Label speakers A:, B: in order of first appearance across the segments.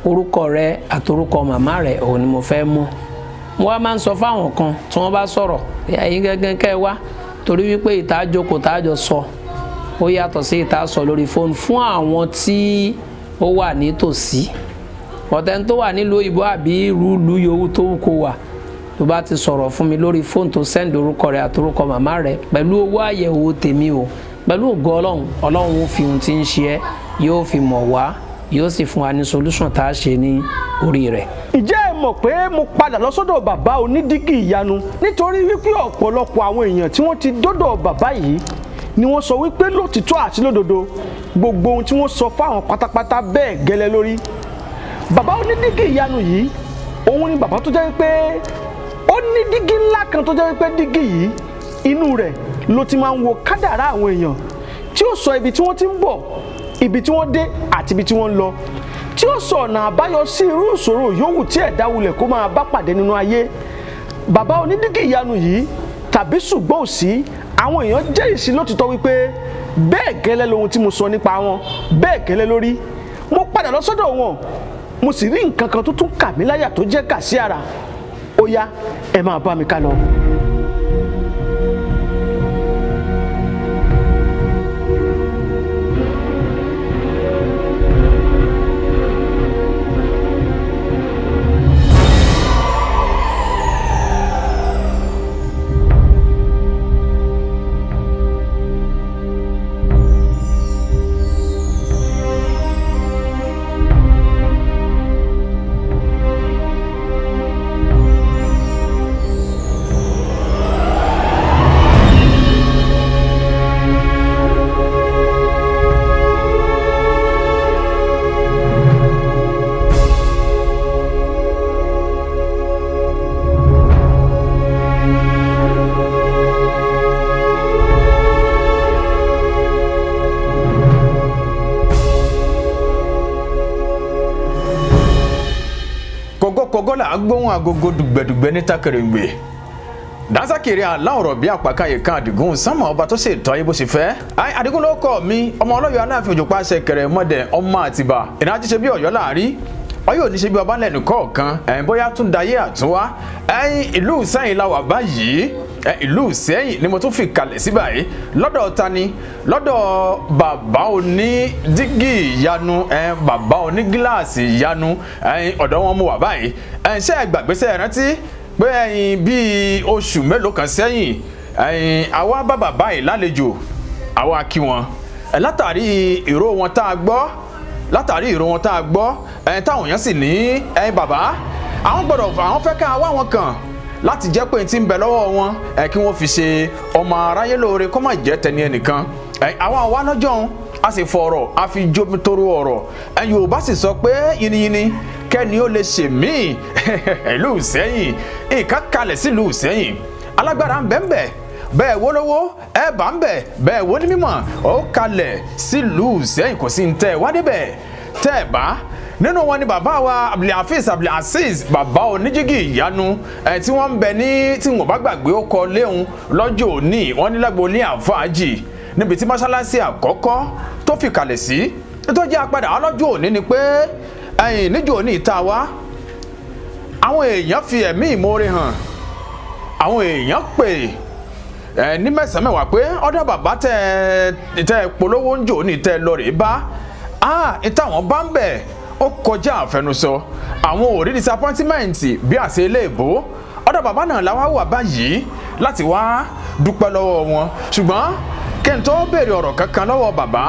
A: Orúkọ rẹ àtorúkọ màmá rẹ òun ni mo fẹ́ mú. Mo wá máa ń sọ fáwọn kan tí wọ́n bá sọ̀rọ̀ ẹ̀yin gángan kẹ́ ẹ wá, torí wípé ìta jókòó tá a jọ sọ ó yàtọ̀ sí ìta sọ lórí fóònù fún àwọn tí ó wà nítòsí. Ọ̀tẹ́ni tó wà nílùú òyìnbó àbí ìlú yòówù tó wù kó wà, tó bá ti sọ̀rọ̀ fún mi lórí fóònù, tó send orúkọ rẹ àtorúkọ màmá rẹ pẹ̀lú owó àyẹ̀wò tèmi o, pẹ̀lú ògo Ọlọ́run, Ọlọ́run ó fi ohun tí ń ṣe ẹ́ yóò fi mọ̀ wá, yóò sì fún wa ní solution tá a ṣe ní orí rẹ̀.
B: Ǹjẹ́ ẹ mọ̀ pé mo padà lọ sọ́dọ̀ bàbá onídígí ìyanu nítorí wípé ọ̀pọ̀lọpọ̀ àwọn èèyàn tí wọ́n ti dọ́dọ̀ bàbá yìí ni wọ́n sọ wípé lótìtọ́ àti lódodo, gbogbo ohun tí wọ́n sọ fáwọn pátápátá bẹ́ẹ̀ gẹ́lẹ́ lórí. Bàbá onídígí ìyanu yìí, òun ni bàbá tó jẹ́ wípé ó ní dígí ńlá kan tó jẹ́ wípé dígí yìí, inú rẹ̀ ló ti máa ń wo kádàrá àwọn èèyàn, tí ó sọ ibi tí wọ́n ti ń bọ̀, ibi tí wọ́n dé àti ibi tí wọ́n ń lọ, tí ó sọ ọ̀nà àbáyọ sí irú ìṣòro yòówù tí ẹ̀dá wulẹ̀ kó máa bá pàdé nínú ayé. Bàbá onídígí ìyanu yìí, tàbí ṣùgbọ́n òsì, àwọn èèyàn jẹ́rìí sí lótìtọ́ wípé bẹ́ẹ̀ gẹ́lẹ́ lohun tí mo sọ nípa wọn, bẹ́ẹ̀ gẹ́lẹ́ lórí. Mo padà lọ sọ́dọ̀ wọn, mo sì rí nǹkan kan tó tún kà mí láyà tó jẹ́ kà sí ara. Ó yá, ẹ máa bá mi ká lọ.
C: Kọgọkọgọ là á gbóhùn agogo dùgbẹ̀dùgbẹ̀ níta kèrèǹgbè dansakiri aláwọ̀rọ̀ bí àpàkàyè kan àdìgún sánmà, ọba tó ṣe ètò ayé bó ṣe fẹ́. Àdìgún ló kọ́ mi, ọmọ ọlọ́yọ̀ aláàfin òjòpá ṣẹ̀kẹ̀rẹ̀ mọ́dẹ̀, ọmọ àtìbà ìrántí ṣe bí ọ̀yọ́ láàrí ọyọ́ òní ṣe bí ọba lẹ́nu kọ̀ọ̀kan. Ẹ̀yìn bóyá tún dayé àtúnwá. Ẹ̀yìn ìlú Ìsẹ́yìn la wà báyìí. Ìlú Ìsẹ́yìn ni mo tún fi kalẹ̀ sí báyìí. Lọ́dọ̀ ta ni? Lọ́dọ̀ bàbá oní dígí ìyanu, bàbá oní gíláàsì ìyanu. Ẹ̀yìn ọ̀dọ̀ wọn mo wà báyìí. Ẹ̀yìn ṣé ẹ gbàgbé, ṣé ẹ rántí pé ẹ̀yìn bíi oṣù mélòó kan sẹ́yìn, ẹ̀yìn àwa bá bàbá yìí lálejò, àwa kí wọn látàrí ìró wọn tá a gbọ́, látàrí ìró wọn tá a gbọ́, ẹ̀yìn táwọn èèyàn sì ní ẹ̀yìn bàbá àwọn gbọ́dọ̀, àwọn fẹ́ ká wá wọn kàn láti jẹ́ pé tí ń bẹ lọ́wọ́ wọn ẹ̀ kí wọ́n fi ṣe ọmọ aráyé lóore, kó má jẹ́ tẹni ẹnìkan. Àwọn àwa lọ́jọ́ òun a sì fọ̀rọ̀ a fi jómi toro ọ̀rọ̀. Yorùbá sì sọ pé yiniyini kẹ́ni ó lè ṣe míì. Ìlú Ìsẹ́yìn, nǹkan kalẹ̀ sílùú Ìsẹ́yìn, alágbára ń bẹ ń bẹ, bẹ́ẹ̀ wo lówó ẹ bá ń bẹ, bẹ́ẹ̀ wo ní mímọ̀ ó kalẹ̀ sílùú Ìsẹ́yìn. Kò sí ń tẹ́ ẹ wá débẹ̀ tẹ́ ẹ bá nínú wọn ni bàbá wa Abdulhafiz Abdulaziz, bàbá oníjígì ìyanu ẹ tí wọ́n ń bẹ ní, tí wọ́n bá gbàgbé ó kọ léhun lọ́jọ́ òní, wọ́n ní lágbo ní àfáàjì níbi tí mọ́ṣáláṣí àkọ́kọ́ tó fi kalẹ̀ sí. Tó jẹ́ apadà ọlọ́jọ́ òní ni pé ẹ̀yìn níjọ́ òní ìta wa, àwọn èèyàn fi ẹ̀mí ìmoore hàn, àwọn èèyàn pè ẹ ní mẹ́sàn-án mẹ́wàá pé ọ̀dọ̀ bàbá tẹ polówó ń jò ní tẹ lọ rèé bá a ìtàwọn bá ń bẹ̀ ó kọjá àfẹnusọ, àwọn ò rí disappointment bí àṣẹ ilé ìbò. Ọ̀dọ̀ bàbá náà làwa wà báyìí láti wá dúpẹ́ lọ́wọ́ wọn. Ṣùgbọ́n kí n tó béèrè ọ̀rọ̀ kankan lọ́wọ́ bàbá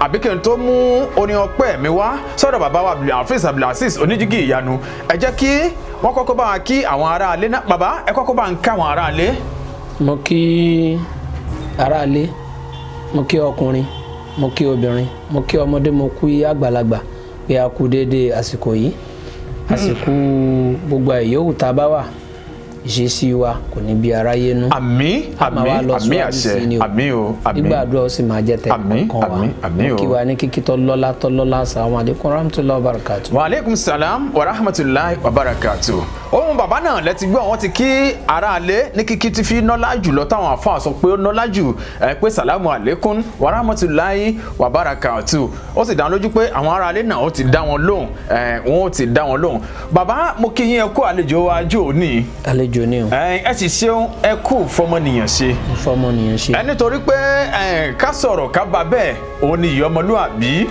C: àbí kí n tó mú orin ọpẹ́ mi wá sọ́dọ̀ bàbá wa Abdulhafiz Abdulaziz oníjígì ìyanu, ẹ jẹ́ kí wọ́n kọ́kọ́ bá wa kí àwọn aráalé náà. Bàbá, ẹ kọ́kọ́ bá ń ká àwọn aráalé.
A: Mo kí aráalé, mo kí ọkùnrin, mo kí obìnrin, mo kí ọmọdé, mo kí àgbàlagbà pé a kú déédéé àsìkò yìí, àsìkò gbogbo àyòwù tá a bá wà, ìṣesí wa kò ní bí aráyé nú.
C: Àmín.
A: A máa wá
C: Àmín.
A: lọ
C: Àmín.
A: síwájú
C: Àṣẹ.
A: sí ni o.
C: Àmín o, àmín.
A: Nígbà àdúrà ó sì máa jẹ́ tẹ̀
C: Àmín,
A: kọ̀ọ̀kan wa.
C: àmín, àmín
A: Mo
C: o.
A: kí wa ní kíkí tó lọ́lá tó lọ́lá. Assalamu alaikum warahmatullahi wabarakatuh.
C: Wa aleykum salam wa rahmatulahi wa barakatu. Ohun bàbá náà lẹ ti gbọ́, wọ́n ti kí aráalé ní kíkí tí fi nọ́lá jùlọ táwọn àfáà sọ pé ó nọ́lá jù ẹ pé sàlámù àlékún wàràmọ́tòláyé wàbárakàtù. Ó sì dá lójú pé àwọn aráalé náà ó ti dá wọn lóhùn, ẹ wọn ó ti dá wọn lóhùn. Bàbá, mo kí yín, ẹ kú àlejò wa jò ní.
A: Àlejò ni o.
C: Ẹ sì ṣeun, ẹ kú fọmọnìyàn ṣe.
A: Fọmọnìyàn ṣe.
C: Ẹ nítorí pé ẹ ká sọ̀rọ̀ ká bá bẹ́ẹ̀ òun ni ìyá ọmọlúàbí.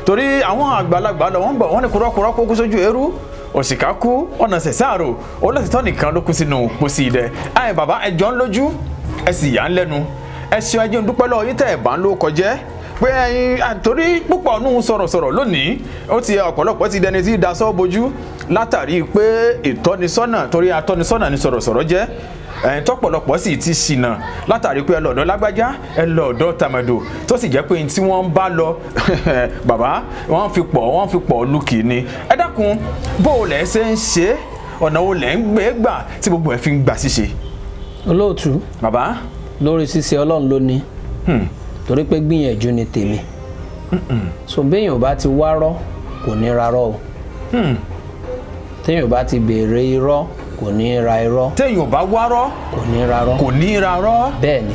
C: Torí àwọn àgbàlagbà lọ wọ́n bọ̀ wọ́n ní kúrọ́kúrọ́ kó kú sójú eérú, òṣìkà kú ọ̀nà sẹ̀sáàrò, olóòtítọ́ nìkan ló kú sínú pósí idẹ. Ayé bàbá, ẹjọ́ ń lójú, ẹ sì yà ń lẹ́nu. Ẹ ṣeun, ẹjẹ́ ń dúpẹ́ lọ́wọ́ yín tẹ̀ ẹ̀ bá ń ló kọjẹ́ pé ẹyin àtòrí púpọ̀ nù sọ̀rọ̀sọ̀rọ̀ lónìí, ó ti ọ̀pọ̀lọpọ̀ ti dẹni tí daṣọ́ bojú látàrí pé ìtọ́nisọ́nà, torí atọ́nisọ́nà ni sọ̀rọ̀sọ̀rọ̀ jẹ́. Ẹ̀yìn tọ́pọ̀lọpọ̀ sì ti ṣìnà látàrí pé ẹ lọ́dọ̀ lágbájá, ẹ lọ́dọ̀ tàmẹ̀dò, tó sì jẹ́ pé ní tí wọ́n ń bá lọ bàbá wọ́n fi pọ̀ lùkì ni. Ẹ dákun, bó o lẹ̀ ṣe ń ṣe é, ọ̀nà wo lẹ̀ ń gbé gbà tí gbogbo ẹ̀ fi ń gbà ṣíṣe?
A: Olóòtú,
C: Bàbá.
A: lórí ṣíṣe Ọlọ́run ló ní, torí pé gbìyànjú ni tèmi. So béèyàn ò bá ti wárọ́, kò ní rarọ́ o. Téèyàn ò bá ti béèrè irọ́, kò ní ra irọ́.
C: Téèyàn ò bá wárọ́,
A: Kò ní rarọ́.
C: Kò ní rarọ́.
A: Bẹ́ẹ̀ ni,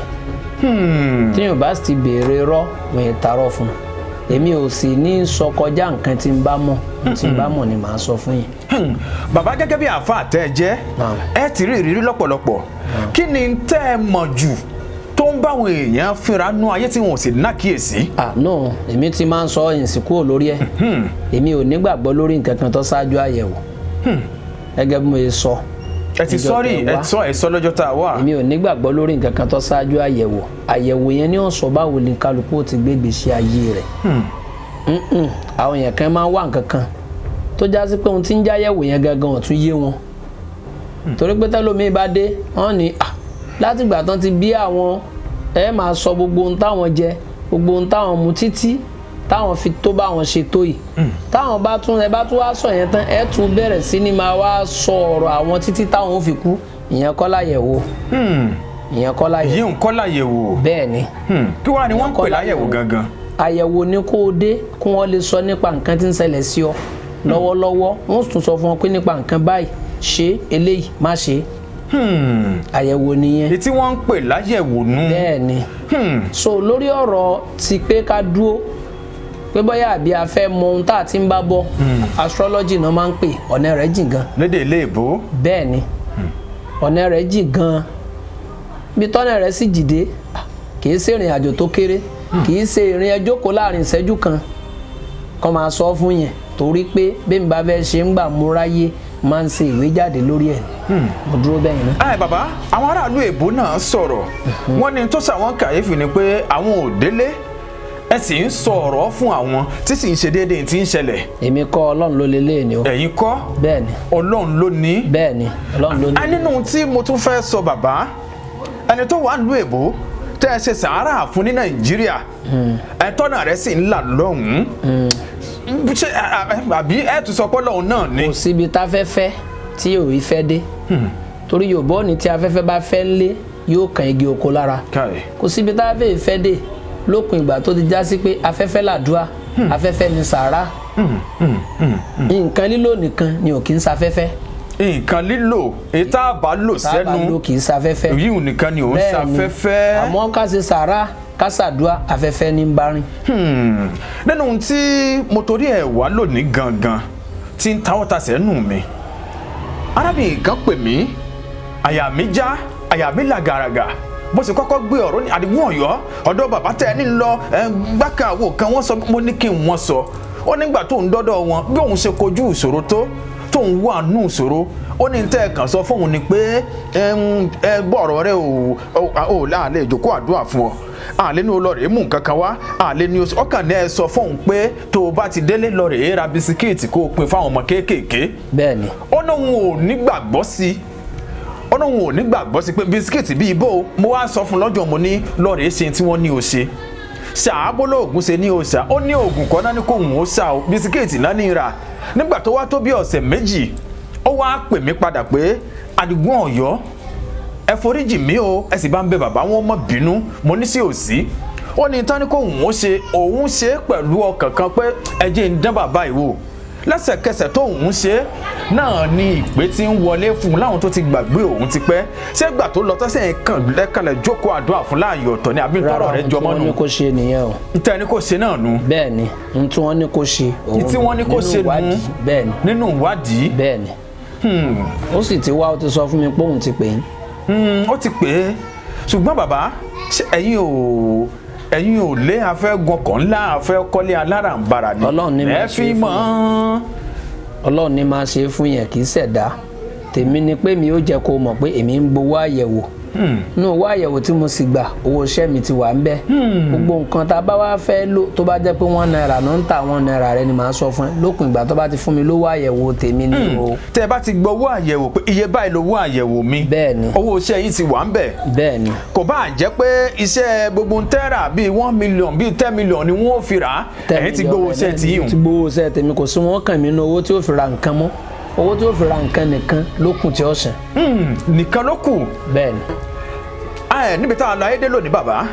A: téèyàn bá sì ti béèrè irọ́, wọ́n yẹn tarọ́ fún un. Èmi ò sì ní sọ kọjá nǹkan tí ń bá mọ̀. Tí ń bá mọ̀ ni màá sọ fún yín.
C: Bàbá, gẹ́gẹ́ bí àáfàá tẹ́ ẹ jẹ́, ẹ ti rí ìrírí lọ́pọ̀lọpọ̀. Kí ni tẹ́ ẹ mọ̀ jù tó ń báwọn èèyàn fínra nú ayé tí wọn ò sì nákìyèsí?
A: Ah no, èmi ti máa ń sọ ìsìn kúrò lórí ẹ̀. Èmi ò nígbàgbọ́ lórí nǹkan kan tó ṣáájú àyẹ̀wò, gẹ́gẹ́ bí mo ṣe sọ.
C: Ẹ ti
A: Níjọ́
C: sọ́rí
A: tẹ́
C: ẹ
A: wá.
C: sọ, ẹ sọ lọ́jọ́ tá a wà.
A: Èmi ò nígbàgbọ́ lórí nǹkan kan tó ṣáájú àyẹ̀wò. Àyẹ̀wò yẹn ni ó sọ báwo ni kálukú ó ti gbé ìgbésí ayé rẹ̀. Àwọn èèyàn kan máa ń wá nǹkan kan tó já sí pé ohun tí ń jáyẹ̀wò yẹn gangan ò tún yé wọn, torí pé tẹ́lómi bá dé, wọ́n ní, "Ah, látìgbà tán ti bí àwọn, ẹ máa sọ gbogbo ohun táwọn jẹ, gbogbo ohun táwọn mu, títí táwọn fi tó báwọn ṣe tó yìí. Táwọn bá tún, ẹ bá tún wá sọ yẹn tán, ẹ tún bẹ̀rẹ̀ sí ni máa wá sọ ọ̀rọ̀ àwọn títí táwọn ó fi kú." Ìyẹn kọ́ láyẹ̀wò, ìyẹn kọ́ láyẹ̀wò.
C: Yìí ń kọ́ láyẹ̀wò.
A: Bẹ́ẹ̀ ni.
C: Kí wàá ni wọ́n ń pè
A: Kọ́
C: láyẹ̀wò gangan?
A: Àyẹ̀wò ni kó o dé kí wọ́n lè sọ nípa nǹkan tí ń ṣẹlẹ̀ sí ọ lọ́wọ́lọ́wọ́. Wọ́n tún sọ fún ọ pé nípa nǹkan báyìí, ṣe eléyìí, má ṣe. Àyẹ̀wò nìyẹn.
C: Èyí tí wọ́n ń pè láyẹ̀wò nú.
A: Bẹ́ẹ̀ ni. So lórí ọ̀rọ̀ ti pé ká dúró pé bóyá àbí a fẹ́ mọ ohun tá a ti ń bá bọ̀, astrology náà máa ń pè. Ọ̀nà rẹ̀ jìn gan.
C: Lédè ilé ìbò.
A: Bẹ́ẹ̀ ni, ọ̀nà rẹ̀ jìn gan. Bí tọ́nà rẹ̀ sì jìde, kì í ṣe ìrìn àjò tó kéré, kì í ṣe ìrìn ẹjọ́ láàrin ìṣẹ́jú kan kọ́ máa sọ fún yẹn, torí pé bẹ́ẹ̀ mi bá fẹ́ ṣe ń gbà múráyé, máa ń ṣe ìwé jáde lórí ẹ̀. Mo dúró bẹ́ẹ̀ náà.
C: Ẹ bàbá, àwọn aráàlú èbó náà sọ̀rọ̀, wọ́n ní tó ṣàwọn kàyéfì ni pé àwọn ò délé, ẹ sì ń sọ ọ̀rọ̀ fún àwọn tí sì ń ṣe déédéé tí ń ṣẹlẹ̀.
A: Èmi kọ́, Ọlọ́run ló lélẹ́ẹ̀ ni o.
C: Ẹ̀yin kọ́?
A: Bẹ́ẹ̀ ni.
C: Ọlọ́run ló ní.
A: Bẹ́ẹ̀ ni, Ọlọ́run ló ní.
C: A nínú tí mo tún fẹ́ sọ, bàbá, ẹni tó wà nílùú èbó tẹ́ ẹ ṣe sàárà fún ní Nàìjíríà, ẹ tọ́nà rẹ̀ sì ń là lọ́hùn-ún, ṣé àbí ẹ tún sọ pé Ọlọ́run náà ni?
A: Kò síbi táfẹ́fẹ́ tí òwe fẹ́ dé, torí Yorùbá ò ní tí afẹ́fẹ́ bá fẹ́ ń lé, yóò kan igi oko lára.
C: Káì.
A: Kò síbi táfẹ́fẹ́ fẹ́ dé lópin ìgbà tó ti já sí pé afẹ́fẹ́ làdúrà, afẹ́fẹ́ ni sàárà. Nǹkan lílò nìkan ni ò kí ń safẹ́fẹ́.
C: Nǹkan lílò, èyí tá a bá lò
A: tá a bá
C: sẹ́nu
A: lò kì í safẹ́fẹ́.
C: Yíyún nìkan ni ò ń
A: Bẹ́ẹ̀ ni.
C: safẹ́fẹ́.
A: Àmọ́ ká ṣe sàárà, ká ṣàdúrà, afẹ́fẹ́ ní ń bá rìn.
C: Nínú ohun tí mo torí ẹ̀ wá lónìí gangan tí ń tawọ́ tasẹ̀ nù mí, arábìnrin kan pè mí, àyà mi já, àyà mi là gàràgà. Bó ṣe kọ́kọ́ gbé ọ̀rọ̀ ní Àdìgún Ọ̀yọ́, ọ̀dọ̀ bàbá tẹ́ ẹ ní lọ ẹ, gbákan àwò kan wọ́n sọ. Mo ní kí n wọ́n sọ. Ó nígbà tó ń dọ́dọ̀ wọn, bí òun ṣe kojú ìṣòro tó tóun wà nù ìṣòro, ó ní tẹ́ ẹ kàn sọ fóun ni pé ẹ gbọ́ ọ̀rọ̀ rẹ ò ò láàlẹ́ ìjókòó àdúrà fún ọ, àlẹ́ ní o lọ rèé mú nǹkan kan wá, àlẹ́ ní o ọkàn ní ẹ sọ fóun pé tó o bá ti délé, lọ rèé ra bisikíìtì kó o pín fáwọn ọmọ kéékèèké.
A: Bẹ́ẹ̀ ni.
C: Ó ní òun ò nígbàgbọ́ sí i, ó ní òun ò nígbàgbọ́ sí pé bisikíìtì bíi bó. Mo wá sọ fún lọ́jọ́, mo ní lọ́ọ̀rẹ́ ṣe tí wọ́n ní o ṣe ṣàábó lóògùn ṣe ní o ṣà. Ó ní oògùn kan náà ní kóhùn ó ṣà o, bisikíìtì náà ní rà. Nígbà tó wá tó bí ọ̀sẹ̀ 2, ó wá pè mí padà pé, "Àdìgún Ọ̀yọ́, ẹ foríjì mí o, ẹ sì bá ń bẹ bàbá wọn mọ́ bínú." Mo ní sí òsì. Ó ní tán ní kóhùn ó ṣe, òun ṣe é pẹ̀lú ọkàn kan pé ẹ jẹ́ ń dán bàbá yìí wò. Lẹ́sẹ̀kẹsẹ̀ tó òun ṣe náà ni ìpè tí ń wọlé fún un láwọn tó ti gbàgbé òun ti pẹ́. Ṣé gbà tó lọ tọ́sẹ̀ kàn lẹ́kànlẹ̀ jókòó àdúrà fún láàyè ọ̀tọ̀ ni àbí tọ́rọ̀ rẹ̀ jọmọ́
A: Rárá,
C: nù?
A: ohun tí wọ́n ní kó ṣe nìyẹn o.
C: Ntẹ́ ni kò ṣe náà nu.
A: Bẹ́ẹ̀ ni, ohun tí wọ́n ní kó ṣe òun
C: Tí wọ́n ní kó
A: nínú
C: ṣe nu.
A: ìwádìí. Bẹ́ẹ̀ ni.
C: Nínú ìwádìí.
A: Bẹ́ẹ̀ ni, ó sì ti wá, ó ti sọ fún mi pé òun ti pè é.
C: Ó ti pè é. Ṣùgbọ́n bàbá, ṣé ẹ̀yin ò lé afẹ́ gọkàn ńlá, afẹ́ kọ́lé alárànbarà ni?
A: Ọlọ́run ní máa
C: ẹ
A: ṣe
C: fi
A: é fún
C: mọ́.
A: Ọlọ́run ní máa ṣe é fún yẹn, kì í ṣẹ̀dá tèmi ni pé mi ó jẹ́ kó mọ̀ pé èmi ń gbowó àyẹ̀wò. Nínú owó àyẹ̀wò tí mo sì gbà, owó iṣẹ́ mi ti wà ń bẹ̀. Gbogbo nǹkan tá a bá wá fẹ́ lò, tó bá jẹ́ pé ₦1 náà ń ta, ₦1 rẹ ni màá sọ fún ẹ, lópin ìgbà tó bá ti fún mi lówó àyẹ̀wò tèmi ni o.
C: Tẹ́ ẹ bá ti gbowó àyẹ̀wò pé iye báyìí lówó àyẹ̀wò mi,
A: Bẹ́ẹ̀ ni.
C: owó iṣẹ́ yìí ti wà ń bẹ̀.
A: Bẹ́ẹ̀ ni.
C: Kò bá jẹ́ pé iṣẹ́ gbogbo ń tẹ́rà bíi 1 million, bíi 10 million ni wọ́n fi rà á, ẹ̀yin ti gbowó iṣẹ́ tí yìí.
A: Ti gbowó iṣẹ́ tèmi, kò sí wọn kàn mí ní owó tí ó fi ra nǹkan mọ́. Owó tí ó fi ra nǹkan nìkan ló kù tí ó sàn.
C: Nìkan ló kù.
A: Bẹ́ẹ̀ ni.
C: Ẹ níbi táwọn lọ ayédè lónìí, bàbá,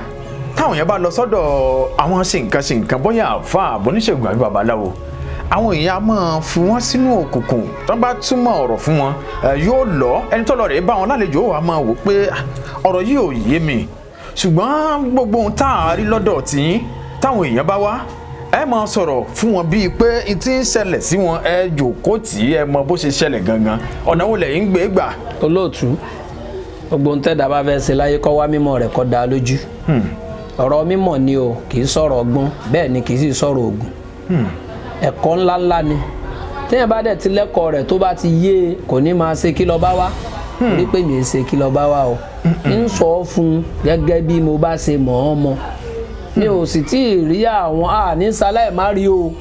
C: táwọn yẹn bá lọ sọ́dọ̀ àwọn ṣe nǹkan ṣe nǹkan, bóyá àáfàá, àbóníṣègùn àbí babaláwo, àwọn èèyàn á máa fi wọ́n sínú òkùnkùn. Tó bá túmọ̀ ọ̀rọ̀ fún wọn, yóò lọ. Ẹni tó lọ rèé bá wọn lálejò, ó wàá máa wò pé, "Ah, ọ̀rọ̀ yìí ò yé mi." Ṣùgbọ́n gbogbo ohun tá a rí lọ́dọ̀ tiyín, táwọn èèyàn bá wá, ẹ máa sọ̀rọ̀ fún wọn bíi pé n ti ń ṣẹlẹ̀ sí wọn, ẹ jòkó tì í, ẹ mọ bó ṣe ṣẹlẹ̀ gangan. Ọ̀nà wo lẹ̀yin ń gbé gbà?
A: Olóòtú, gbogbo ohun tẹ́dá bá fẹ́ ṣe láyé, kọ́ wá mímọ̀ rẹ̀ kọ́ da lójú. Ọ̀rọ̀ mímọ̀ ni o, kì í sọ̀rọ̀ ọgbọ́n, bẹ́ẹ̀ ni kì í sì sọ̀rọ̀ ògùn. Ẹ̀kọ́ ńláńlá ni. Téèyàn bá dẹ̀ ti lẹ́kọ̀ọ́ rẹ̀, tó bá ti yé e, kò ní máa ṣe kí lọ bá wá rí pé mi ì ṣe kí lọ bá wá o. Ń sọ ọ́ fún un gẹ́gẹ́ bí mo bá ṣe mọ̀ ọ́ mọ́. Mi ò sì tí ì rí àwọn àní sáláì má rí o,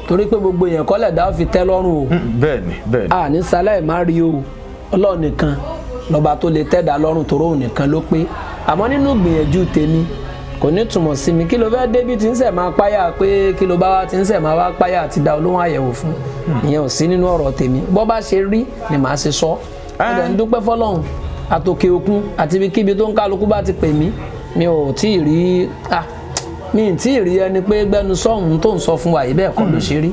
A: torí pé gbogbo èèyàn kọ́lẹ̀ dá fi tẹ́ lọ́rùn o.
C: Bẹ́ẹ̀ ni, bẹ́ẹ̀ ni.
A: Àní sáláì má rí o. Ọlọ́run nìkan lọ́ba tó lè tẹ́dà lọ́rùn, tòró òun nìkan ló pé. Àmọ́ nínú gbìyànjú tèmi, kò ní túmọ̀ sí mi kí ló fẹ́ débi tí ń sẹ̀ máa páyà pé kí ló bá wá tí ń sẹ̀ máa wá páyà àti da olóhùn àyẹ̀wò fún. Ìyẹn ò sí nínú ọ̀rọ̀ tèmi. Bọ́ bá ṣe rí ni màá ṣe sọ. Mo dẹ̀ ń dúpẹ́ fọlọ́run, àtòkè òkun àti ibikíbi tó ń kálukú bá ti pè mí, mi ò tí ì rí, ah, mi ì tí ì rí ẹni pé gbẹnu sọ́hún tó ń sọ fún wa yìí, bẹ́ẹ̀ kọ́ ló ṣe rí.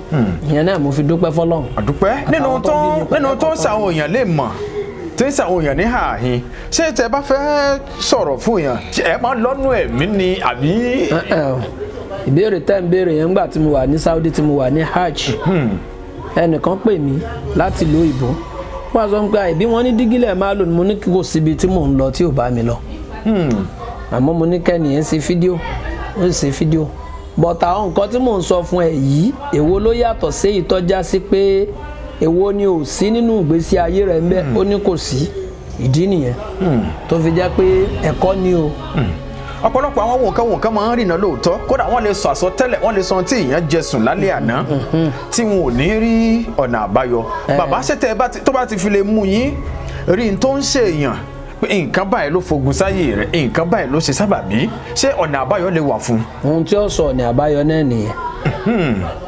A: Ìyẹn náà mo fi dúpẹ́ fọlọ́run.
C: Àdúpẹ́. Nínú
A: Àtàwọn
C: tó
A: tó ń bí mi
C: nínú
A: pẹ̀lú
C: tó ń
A: ẹ̀kọ́.
C: ṣàwọn èèyàn lè mọ̀, tí ń ṣàwọn èèyàn ní ààhín, ṣé tẹ bá fẹ́ sọ̀rọ̀ fún èèyàn, ṣé ẹ máa lọ́nù ẹ̀mí ni àbí?
A: Ẹ-ẹ̀ o. Ìbéèrè tẹ́ ń béèrè yẹn, ńgbà tí mo wà ní Saudi, tí mo wà ní hajj, ẹnìkan pè mí láti ìlú òyìnbó, wọ́n á sọ pé àìbí wọn ní dígílẹ̀ máa lò ní. Mo ní kò síbi tí mò ń lọ tí ò bá mi lọ, àmọ́ mo ní kẹ́nìyẹn ṣe fídíò, ó sì ṣe fídíò. Bọ̀tà àwọn nǹkan tí mò ń sọ fún ẹ yìí, èwo ló yàtọ̀ sí ìtọ́já sí pé èwo ni ò sí nínú ìgbésí ayé rẹ̀ ń bẹ́? Ó ní kò sí. Ìdí nìyẹn tó fi jẹ́ pé ẹ̀kọ́ ni o.
C: Ọ̀pọ̀lọpọ̀ àwọn wọ̀nkan wọ̀nkan máa ń rìnà lóòótọ́. Kódà wọ́n lè sọ àsọtẹ́lẹ̀, wọ́n lè sọ ohun tí èèyàn jẹ sùn lálẹ́ àná tí wọn ò ní rí ọ̀nà àbáyọ. Bàbá, ṣé tẹ́ ẹ bá ti- tó bá ti fi lè mú yín rí n tó ń ṣe èèyàn pé nǹkan báyìí ló fogun sáyé rẹ̀, nǹkan báyìí ló ṣe sábàbí, ṣé ọ̀nà àbáyọ lè wà fún un?
A: Ohun tí ó sọ ọ̀nà àbáyọ náà nìyẹn,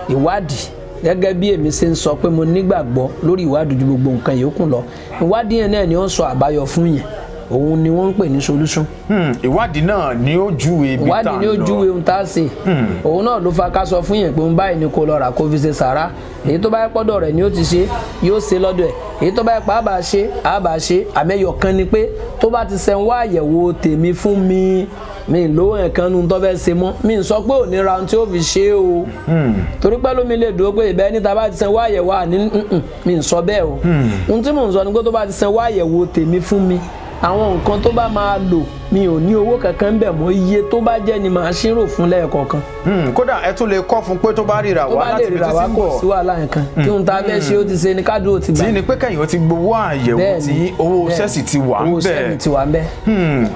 A: ìwádìí. Gẹ́gẹ́ bí èmi ṣe ń sọ pé mo nígbàgbọ́ lórí ìwádìí ju gbogbo nǹkan yòókù lọ, ìwádìí yẹn náà ni ó ń sọ àbáyọ fún yẹn. Òun ni wọ́n ń pè ní solution.
C: Ìwádìí náà ni ó júwe ibi tá à
A: Ìwádìí
C: ń
A: ni ó
C: lọ.
A: júwe ohun tá a ṣe. Òun náà ló fa ká sọ fún yẹn pé òun báyìí ni kò lọ rà kó fi ṣe sàrà. Èyí tó bá yẹ pọ́dọ̀ rẹ̀ ni ó ti ṣe, yóò ṣe lọ́dọ̀ ẹ̀. Èyí tó bá yẹ pa àbá ṣe, àbá ṣe. Àmẹ́yọ̀ kan ni pé tó bá ti sẹ́n wá àyẹ̀wò tèmi fún mi, mi ló ẹ̀kan nu tó fẹ́ ṣe mọ́. Mi sọ pé ò ní ra ohun tí ó fi ṣe o, torí pé lómi lè dúró pé ìbẹ́ níta bá ti sẹ́n wá àyẹ̀wò àní mi sọ bẹ́ẹ̀ o. Ohun tí mò ń sọ ni pé tó bá ti sẹ́n wá àyẹ̀wò tèmi fún mi, àwọn nǹkan tó bá máa lò, mi ò ní owó kankan ń bẹ̀ mọ́. Iye tó bá jẹ́ ni màá ṣírò fún lẹ́ẹ̀kọ̀ọ̀kan.
C: Kódà ẹ tún lè kọ́ fún pé tó bá ríra
A: Tó
C: wá
A: bá
C: láti
A: lè
C: ibi
A: rírà
C: tí
A: wá,
C: ti ń
A: kò
C: bọ̀
A: sí wàhálà nǹkan kí ohun tá a fẹ́ ṣe ó ti ṣe ni kádùn ó ti gbà.
C: Tí ni pé kẹ́yìn ó ti gbowó àyẹ̀wò
A: Bẹ́ẹ̀
C: tí
A: ni,
C: owó
A: bẹ́ẹ̀.
C: sẹ́ẹ̀sì ti wà ń
A: Owó sẹ́ẹ̀sì
C: bẹ̀.
A: ti wà ń bẹ̀.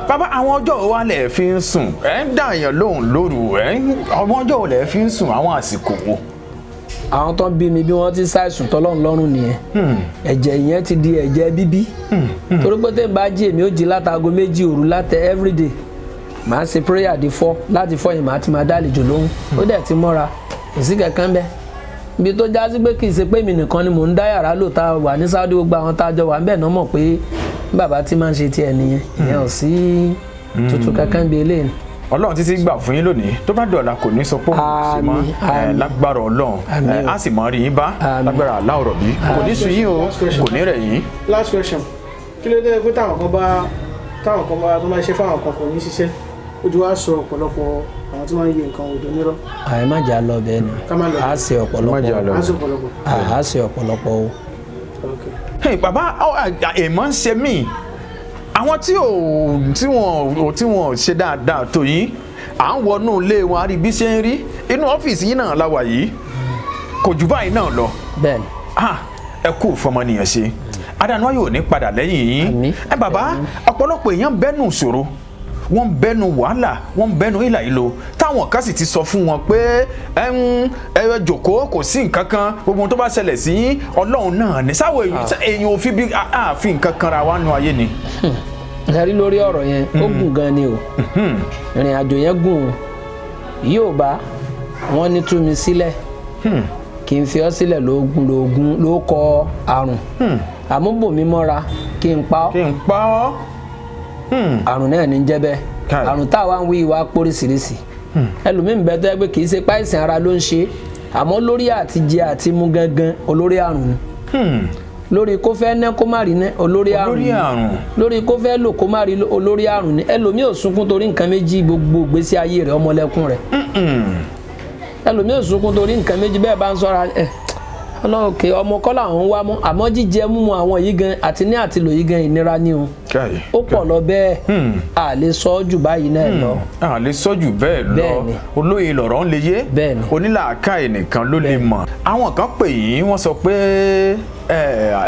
C: Bàbá, àwọn ọjọ́ wo wá lẹ̀ fi ń sùn? Ẹ̀ ń dá èèyàn lóhùn lóru, ẹ̀ ń àwọn ọjọ́ wo lẹ̀ fi ń sùn, àwọn àsìkò wo?
A: Àwọn tó ń bí mi, bí wọ́n ti ṣàìsùn tọ́lọ́run lọ́rùn nìyẹn. Ẹ̀jẹ̀ yẹn ti di ẹ̀jẹ̀ bíbí, torí pé tẹ́mi bá jí, èmi ó jí látago 2 òru látẹ everyday. Màá ṣe prayer di 4. Láti 4 yẹn, màá ti máa dálejò lóhùn. Ó dẹ̀ ti mọ́ra, kò sí kankan bẹ́ẹ̀. Ibi tó já sí pé kì í ṣe pé èmi nìkan ni mò ń dá yàrá lò tá a wà ní Saudi, gbogbo àwọn tá a jọ wà ń bẹ̀ náà mọ̀ pé bàbá tí máa ń ṣe tiẹ̀ nìyẹn. Ìyẹn ò sí tuntun kankan bí eléyìí.
C: Ọlọ́run títí gbà fún yín lónìí, tó bá dọ̀la kò ní sọ pé òun kò sí mọ́.
A: Àmín, àmín.
C: Lágbára Ọlọ́run.
A: Àmín o.
C: Á sì mọ rí yín bá.
A: Àmín.
C: Lágbára aláwọ̀rọ̀ bí kò ní sú yín o,
D: Last question.
C: kò ní rẹ̀ yín.
D: Last question: kí ló dé pé táwọn kan bá tó máa ṣe fáwọn kan kò ní ṣiṣẹ́, ojú wa sọ ọ̀pọ̀lọpọ̀ àwọn tí wọ́n ń yẹ nǹkan òdò nírọ́?
A: Àì má jà lọ bẹ́ẹ̀ ni.
D: Ká má lọ.
A: A ṣe
C: Má jà lọ.
A: ọ̀pọ̀lọpọ̀.
D: Á sọ ọ̀pọ̀lọpọ̀.
A: A ṣe ọ̀pọ̀lọpọ̀ o.
D: Ok.
C: Hey, bàbá, èèmọ̀ ń ṣe mí, àwọn tí ò tí wọn ò tí wọn ò ṣe dáadáa tó yín, à ń wọnú ilé wọn, a rí bí ṣe ń rí inú ọ́fíìsì yín náà la wà yìí, kò jù báyìí náà lọ.
A: Bẹ́ẹ̀ ni.
C: Ah, ẹ kú fọmọnìyàn ṣe, adáná yóò ní padà lẹ́yìn yín.
A: Àmín.
C: Ẹ bàbá, ọ̀pọ̀lọpọ̀ èèyàn bẹ́nu ìṣòro, wọ́n ń bẹ́nu wàhálà, wọ́n ń bẹ́nu ìlà ìlò, táwọn kan sì ti sọ fún wọn pé ẹ ń ẹ jòkóó, kò sí nǹkan kan, gbogbo ohun tó bá ṣẹlẹ̀ sí yín, Ọlọ́run náà ní sáwọ èèyàn ò fi bí ààfin nǹkan kan ra wa nù ayé ni.
A: Ẹ rí lórí ọ̀rọ̀ yẹn, ó gùn gan ni o, ìrìn àjò yẹn gùn o. Yóò bá wọn ní tú mi sílẹ̀ kí n fi ọ́ sílẹ̀, lóògùn lóògùn ló kọ àrùn àmúbòmí mọ́ra kí n pa ọ́.
C: Kí n pa ọ́.
A: Àrùn náà ní jẹ́ bẹ́ẹ̀.
C: Káì.
A: Àrùn táwa ń wí wá póríṣiríṣi. Ẹlòmíín bẹ tó yẹ pé kì í ṣe páìsìn ara ló ń ṣe, àmọ́ lórí àti jẹ àti mu gangan, olórí àrùn ni. Lórí kó fẹ́ ná kó má rí ná, olórí àrùn
C: Olórí
A: ni.
C: àrùn.
A: Lórí kó fẹ́ lò kó má rí lò, olórí àrùn ni. Ẹlòmíín ò sunkún torí nǹkan méjì gbogbo ìgbésí ayé rẹ̀, ọmọlẹ́kùn rẹ̀. Ẹlòmíín ò sunkún torí nǹkan méjì bẹ́ẹ̀ bá ń sọ́ra ẹ̀ ọlọ́run kè ọmọ kọ́ làwọn ń wá mọ́, àmọ́ jíjẹ múmu àwọn yìí gan àti ní àtìlò yìí gan ìnira ni o.
C: Káì.
A: Ó pọ̀ lọ bẹ́ẹ̀, a lè sọ ọ́ jù báyìí náà lọ.
C: A lè sọ jù bẹ́ẹ̀ lọ.
A: Bẹ́ẹ̀ni.
C: Olóye lọ̀rọ̀ ń lè yé.
A: Bẹ́ẹ̀ni.
C: Onílàákàyè nìkan ló lè mọ̀. Àwọn kan pè yín, wọ́n sọ pé ẹ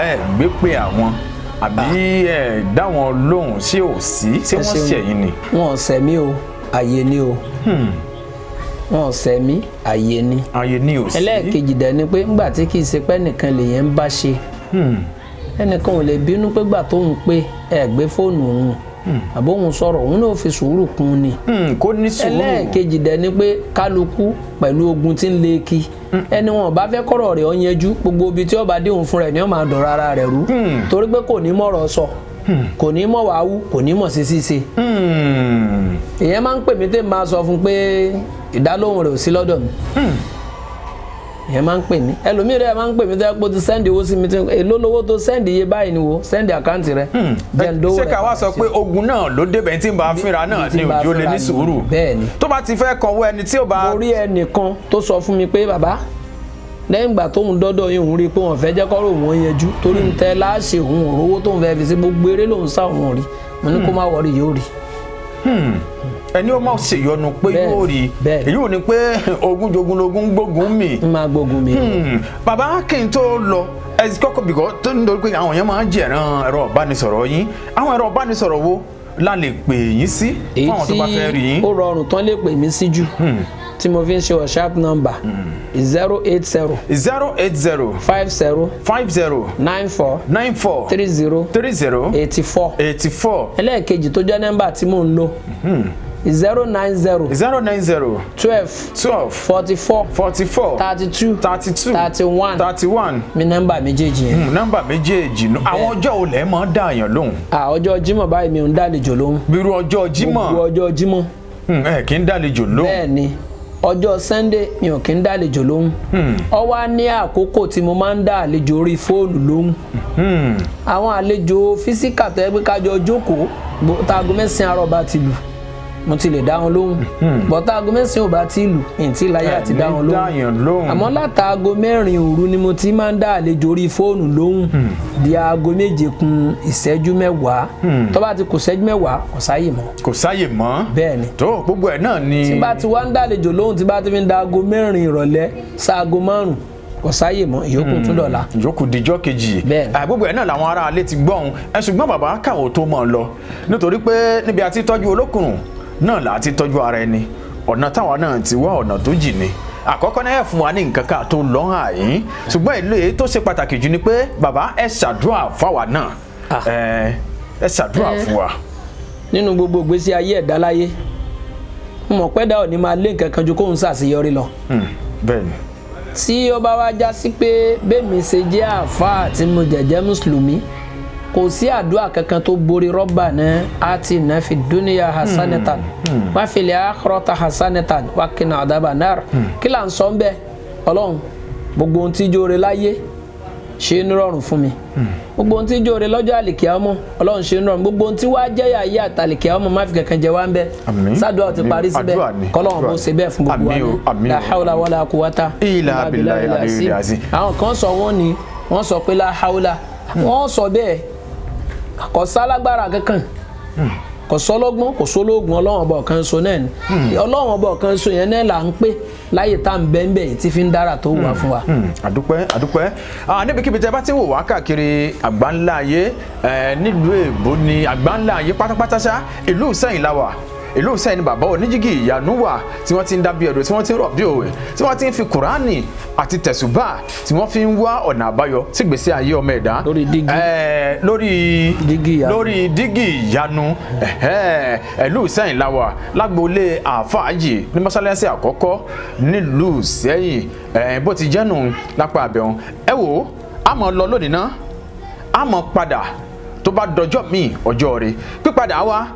C: ẹ gbé pé àwọn àbí ẹ dá wọn lóhùn sí òsí, ṣé
A: Ẹ
C: wọ́n
A: ṣeun.
C: ṣẹ̀yìn ni?
A: Wọn ò sẹ̀mí o, àyè ni o. Wọn ò sẹ̀mí, àyè ni.
C: Àyè ni òsí.
A: Ẹlẹ́ẹ̀kejì dẹ̀ ni pé ńgbà tí kì í ṣe pé ẹnìkan lèyẹn ń bá ṣe, ẹnìkan ò lè bínú pé gbà tóun pé ẹ gbé fóònù òun àbó òun sọ̀rọ̀, òun náà fi sùúrù kún un ni.
C: Kó ní sùúrù.
A: Ẹlẹ́ẹ̀kejì dẹ̀ ni pé kálukú pẹ̀lú ogun tí ń lé kí ẹni wọn bá fẹ́ kọ́rọ̀ rẹ̀ ó yanjú, gbogbo ibi tí ó bá dé òun fúnra ẹ̀ ni ó máa dọ̀rọ̀ ara rẹ̀ rú, torí pé kò ní mọ̀rọ̀ sọ, kò ní mọ̀ wàá wú, kò ní mọ̀ sí ṣíṣe. Èèyàn máa ń pè mí tẹ́ máa sọ fún pé ìdálóhùn rẹ̀ ò sí lọ́dọ̀ mi. Èèyàn máa ń pè mí, ẹlòmíì rẹ̀ máa ń pè mí tó yẹ pé ó ti send owó sí mi tí èló lówó tó send, iye báyìí ni, wo send account rẹ̀ jẹ́ ń dówó
C: Ṣé
A: rẹ̀
C: ká wá
A: padà
C: sọ
A: sí
C: pé ogun náà ló débẹ̀ tí ń bá fínra náà
A: tí
C: ni
A: ń bá
C: òjò lè
A: fínra
C: ní
A: ni.
C: sùúrù?
A: Bẹ́ẹ̀ni.
C: Tó bá ti fẹ́ kọ̀wé ẹni tí ó bá
A: Mo rí ẹnìkan tó sọ fún mi pé bàbá, lẹ́yìn ìgbà tóun dọ́dọ̀ yín, òun rí i pé wọ́n fẹ́ jẹ́ kọ́rọ̀ òun yanjú torí ń tẹ́ láàṣẹ, òun ò rówó tóun fẹ́ fi sí gbogbo eré lòun sá, òun ò rí. Mo ní kó má wọrí, yóò rí.
C: Ẹni ó máa ṣèyọnu pé
A: Bẹ́ẹ̀ni,
C: yóò rí.
A: bẹ́ẹ̀ni.
C: Èyí ò ní pé ogun jogun logun gbógun mi.
A: Ń máa gbógun mi.
C: Bàbá, kí n tó lọ, ẹ ti kọ́kọ́ bìkọ́ tó ń dorí pé àwọn èèyàn máa ń jẹ̀ràn ẹ̀rọ ìbánisọ̀rọ̀ yín. Àwọn ẹ̀rọ ìbánisọ̀rọ̀ wo la lè pè yín sí
A: Èyí
C: fún àwọn tó bá fẹ́ rí
A: tí
C: yín?
A: ó rọrùn tán lè pè mí sí jù tí mo fi ń ṣe WhatsApp number, 080
C: 080
A: 50
C: 50
A: 94
C: 94
A: 30
C: 30
A: 84.
C: 84.
A: Ẹlẹ́ẹ̀kejì tó jẹ́ nọ́mbà tí mò ń lò, 090
C: 090
A: 12
C: 12
A: 44
C: 44
A: 32
C: 32
A: 31.
C: 31.
A: Mi nọ́mbà méjèèjì yẹn.
C: Nọ́mbà méjèèjì nù. Àwọn ọjọ́ wo lẹ máa ń dá èèyàn lóhùn?
A: Ọjọ́ Jímọ̀ báyìí mi ò ń dálejò lóhùn.
C: Bírú ọjọ́ Jímọ̀?
A: Gbogbo ọjọ́ Jímọ̀.
C: Ẹ kì í dálejò lóhùn.
A: Bẹ́ẹ̀ ni, ọjọ́ Sunday mi ò kí ń dálejò lóhùn. Ó wá ní àkókò tí mo máa ń dá àlejò orí fóònù lóhùn. Àwọn àlejò physical tó yẹ pé kájọ jókòó, táago 9 àárọ̀ bá ti lù, mo ti lè dá wọn lóhùn, bọ́ táago 9 ò bá ti lù, ìntí láyé àti dá wọn
C: Ní dáyàn
A: lóhùn.
C: lóhùn.
A: Àmọ́ látaago 4 òru ni mo ti máa ń dá àlejò orí fóònù lóhùn di aago 6:50. Tó bá ti kù ìṣẹ́jú 10, kò sáyè mọ́.
C: Kò sáyè mọ́.
A: Bẹ́ẹ̀ ni.
C: Tó gbogbo ẹ̀ náà ni.
A: Tí bá ti wá ń dálejò lóhùn, tí bá ti fi ń da aago 4 ìrọ̀lẹ́ sáago 5, kò sáyè mọ́, ìyókù tún dọ̀la.
C: Ìjókòó dijọ́ kejì.
A: Bẹ́ẹ̀ni.
C: Gbogbo ẹ̀ náà làwọn ará ilé ti gbọ́hùn ẹ. Ṣùgbọ́n bàbá, káwọn tó mọ̀ ọ́ lọ, nítorí pé níbi àti tọ́jú olókùnrùn náà là á ti tọ́jú ara ẹni, ọ̀nà táwa náà ti wá ọ̀nà tó jì ni. Àkọ́kọ́ náà, ẹ fún wa ní nǹkan ká tó lọ́ hàn yín, ṣùgbọ́n ìlú èyí tó ṣe pàtàkì jù ni pé bàbá, ẹ ṣàdúrà fáwa náà. Ẹ ṣàdúrà fún wa.
A: Nínú gbogbo ìgbésí ayé ẹ̀dá láyé, mo mọ̀ pé dáhùn ní máa lé nǹkan kan ju kóun ṣàṣeyọrí lọ.
C: Bẹ́ẹ̀ni.
A: Tí ó bá wá já sí pé bẹ́ẹ̀mi ṣe jẹ́ àáfàá tí mo jẹ̀jẹ́ mùsùlùmí, Kò sí àdúrà kankan tó borí Rabbana atina fi dunya hasanatan wa fil akhirati hasanatan wa qina adhaban nar. Kí là ń sọ ń bẹ? Ọlọ́run, gbogbo ohun tí jóore láyé ṣe ń rọrùn fún mi, gbogbo ohun tí jóore lọ́jọ́ àlìkíyámọ̀, Ọlọ́run ṣe ń rọrùn, gbogbo ohun tí wàá jẹ́yà ayé àtàlìkíyámọ̀ má fi kankan jẹ wá ń bẹ.
C: Àmín.
A: Sádùá ti parí síbẹ̀.
C: Àdúrà ni,
A: Kọ́lọ́run
C: àdúrà
A: bó
C: ni.
A: ṣe bẹ́ẹ̀ fún gbogbo wa
C: Àmín o,
A: ní.
C: àmín o.
A: La hawla wala quwwata
C: Illa billahi al-aliyyil azim.
A: Àwọn kan sọ wọ́n ní wọ́n sọ pé la hawla, wọ́n sọ bẹ́ẹ̀, kò sálágbára kankan, kò sọlọ́gbọ́n, kò sólógùn, Ọlọ́run ọba ọ̀kan so náà ni. Ọlọ́run ọba ọ̀kan so yẹn náà là ń pè láyè tá à ń bẹ́ẹ̀ bẹ́ẹ̀ tí fi ń dára tó wà fún wa.
C: Àdúpẹ́, àdúpẹ́. Níbikíbi tẹ́ bá ti ń wò wá káàkiri àgbáńlá ayé, nílùú èbó ni, àgbáńlá ayé pátápátá ṣá, ìlú Ìsẹ́yìn la wà. Ìlú Ìsẹ́yìn ni bàbá oníjígì ìyanu wà, tí wọ́n ti ń dábí ẹ̀rọ, tí wọ́n ti ń rọ̀ bí òwe, tí wọ́n ti ń fi Kùránì àti tẹ̀sùbà tí wọ́n fi ń wá ọ̀nà àbáyọ sí ìgbésí ayé ọmọ ẹ̀dá.
A: Lórí dígí.
C: Lórí
A: Dígí ìyanu.
C: Lórí dígí ìyanu. Ìlú Ìsẹ́yìn la wà, lágboolé àfáàjì ní mọ́sálásí àkọ́kọ́ nílùú Ìsẹ́yìn. Bó ti jẹ́nu lápá àbẹ̀wọ̀n, ẹ wò ó, a máa lọ lónìí ná, a máa padà tó bá dọjọ́ míì, ọjọ́ rẹ̀ pípadà wá.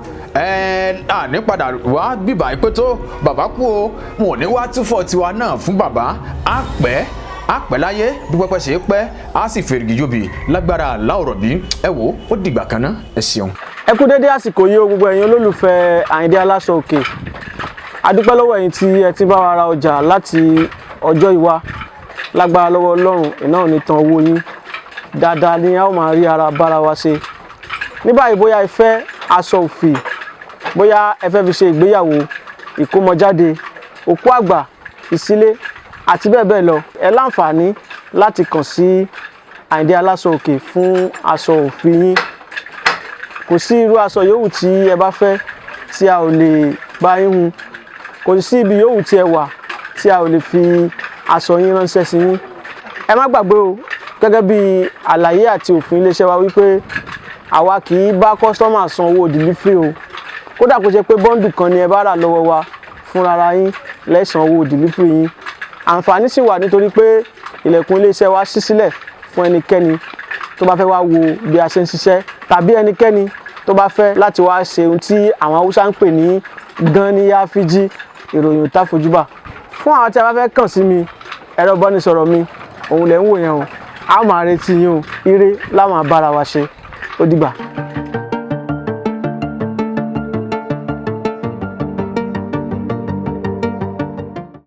C: Àní padà wá bíbà yìí pé tó bàbá kú o, wọn ò ní wá túfọ̀ tiwa náà fún bàbá. Á pẹ́, á pẹ́ láyé bí pẹ́pẹ́ ṣe é pẹ́, á sì fèrègì jóbi lágbára láòrọ̀ bí. Ẹ wò ó, ó dìgbà kan ná, ẹ ṣeun.
B: Ẹ kú dédé àsìkò yìí o, gbogbo ẹ̀yin olólùfẹ́ Àyìndé Aláṣọ Òkè. A dúpẹ́ lọ́wọ́ ẹ̀yin tí ẹ ti bá wa ra ọjà láti ọjọ́ ìwá. Lágbára lọ́wọ́ Ọlọ́run, iná ò ní tan owó yín. Dáadáa ni a ó máa rí ara bára wa ṣe. Ní báyìí, bóyá ẹ fẹ́ aṣọ òfì, bóyá ẹ fẹ́ fi ṣe ìgbéyàwó, ìkómọjáde, òkú àgbà, ìsílé àti bẹ́ẹ̀ bẹ́ẹ̀ lọ, ẹ láǹfààní láti kàn sí Àyìndé Aláṣọ Òkè fún aṣọ òfì yín. Kò sí irú aṣọ yòówù tí ẹ bá fẹ́ tí a ò lè bá yín hun. Kò sí ibi yòówù tí ẹ wà tí a ò lè fi aṣọ yín ránṣẹ́ sí yín. Ẹ má gbàgbé o, gẹ́gẹ́ bí àlàyé àti òfin iléeṣẹ́ wa wípé àwa kì í bá customer san owó delivery o. Kódà kó ṣe pé bundle kan ni ẹ bá rà lọ́wọ́ wa, fúnra yín lẹ́sàn owó delivery yín. Àǹfààní sì wà nítorí pé ilẹ̀kùn iléeṣẹ́ wa ṣí sílẹ̀ fún ẹnikẹ́ni tó bá fẹ́ wá wo bí a ṣe ń ṣiṣẹ́, tàbí ẹnikẹ́ni tó bá fẹ́ láti wá ṣe ohun tí àwọn Haúsá ń pè ní gan ní yáfíjí. Ìròyìn ò tá fojúbà. Fún àwọn tí a bá fẹ́ kàn sí mi, ẹ̀rọ ìbánisọ̀rọ̀ mi òun lẹ̀ ń wò yẹn o. A máa retí yín o. Ire láwọn abára wa ṣe. Ó dìgbà.